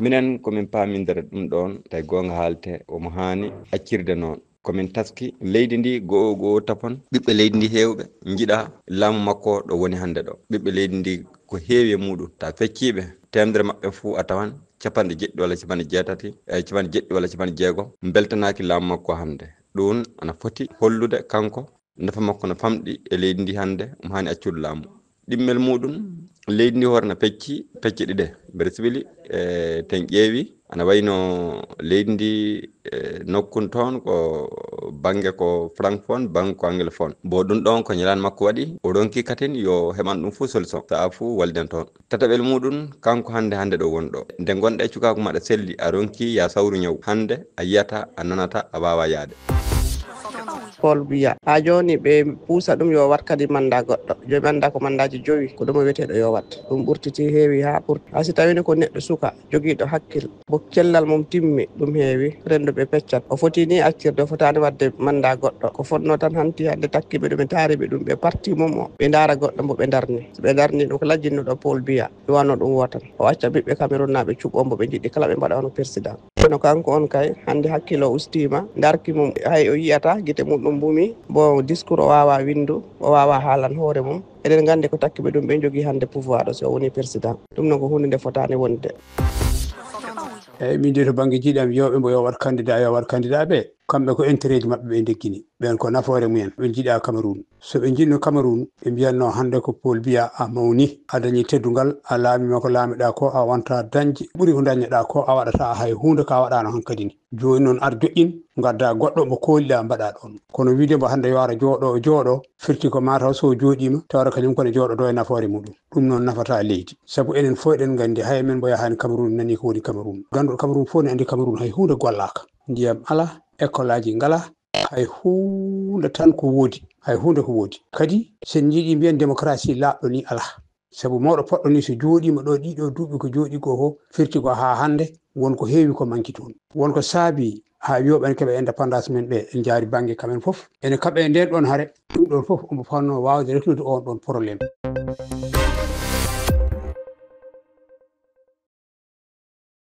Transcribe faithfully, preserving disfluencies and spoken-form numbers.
Minen ko min paamindira ɗum ɗoon, tawi goonga haalte, omo haani accirde noon. Ko min taski leydi ndi go'o go'o tapon. Ɓiɓɓe leydi ndi heewɓe njiɗa laamu makko ɗo woni hannde ɗo. Ɓiɓɓe leydi ndi ko heewi e muɗum. Ta fecciiɓe, teemedere maɓɓe fuu a tawan capanɗe jeɗɗi walla capanɗe jeetati, e capanɗe jeɗɗi walla capanɗe jeego mbeltanaaki laamu makko hannde. Ɗum ana foti hollude kanko nafa makko no famɗi e leydi ndi hannde, omo haani accude laamu. Ɗimmel muɗum, leydi ndi hoore na pecci, pecce ɗiɗe. Mbeɗa sibili, e, ten ƴeewi, ana wayno leydi ndi, e, nokkun toon ko bannge ko francophone, bannge ko anglophone. Bo ɗum ɗon ko ñalaande makko waɗi, o ronki katin yo heɓan ɗum fof solution. Sa'a fof walden toon. Tataɓel muɗum, kanko hannde, hannde ɗo woni ɗo. Nde ngonɗa e cukaaku maɗa selli, a ronki ya sawru ñaw. Hannde a yiyata, a nanata, a waawa yaade. Paul Biya. Haa jooni ɓe puusa ɗum yo wat kadi mannda goɗɗo. Jooni mannda ko manndaaji jowi, ko ɗum o wiyeteeɗo yo wat. Ɗum ɓurtiti, heewi haa ɓurti. Haa si tawiino ko neɗɗo suka, jogiiɗo hakkil, mo cellal mum timmi, ɗum heewi, renndo ɓe peccat. O foti ni accirde, o fotaani waɗde mannda goɗɗo. Ko fotnoo tan hanti hannde takkiiɓe ɗum, ɓe taariiɓe ɗum, ɓe parti mum o, ɓe ndaara goɗɗo mbo ɓe ndarni. So ɓe ndarni ɗum ko lajjinnuɗo Paul Biya, ɓe wano ɗum wootan. O acca ɓiɓɓe Cameroun naaɓe cuɓoo mbo ɓe njiɗi kala ɓe mbaɗa hono président. Kono kanko on kay, hannde hakkille o ustiima, ndarki mum, hay o yiyata, gite mum ɗum mbumi. Bon, discours o waawaa winndu, o waawaa haalan hoore mum. Eɗen nganndi ko takkiiɓe ɗum, ɓe njogii hannde pouvoir o, si o woni président. Ɗum noon ko huunde nde fotaani wonde. Eyyi, min de to bannge jiiɗam, yewɓe mbo yo waɗ candidat, yo waɗ candidat ɓe, kamɓe ko intérêt ji maɓɓe ɓe ndeggini. Ɓen ko nafoore mumen, ɓe njiɗa Cameroun. So ɓe njiɗno Cameroun, ɓe mbiyatno hannde ko Paul Biya a mawni, a dañi teddungal, a laamima ko laamiɗa ko, a wonta dañde ɓuri ko dañnoɗa ko, a waɗata hay huunde ka waɗano hankadi ni. Jooni noon ar joƴƴin, ngadda goɗɗo mo kooliɗa mbaɗa ɗon. Kono wiide mbo hannde yo ara jooɗo, o jooɗo, firti ko mataw so o jooɗima, tawata kañum kono jooɗodo e nafoore muɗum. Ɗum noon nafata leydi. Sabu enen fof eɗen nganndi hay men mbo yahani Cameroun nani ko woni Cameroun. Ganduɗo Cameroun fof ne anndi Cameroun hay huunde gollaaka. Ndiyam ala, école aji ngala, hay huunde tan ko woodi, hay huunde ko woodi. Kadi sen njiiɗi mbiyen démocratie laaɓɗo ni ala. Sabu mawɗo poɗɗo ni so jooɗiima ɗo ɗiɗo duuɓi ko jooɗi ko fof firti ko haa hannde won ko heewi ko manki toon. Won ko saabi haa yooɓe en keɓa indépendance men ɓe en njaari bannge kamen fof. Ene kaɓe nden ɗon hare, ɗum ɗon fof omo fanno waawde résoudre on ɗon problème.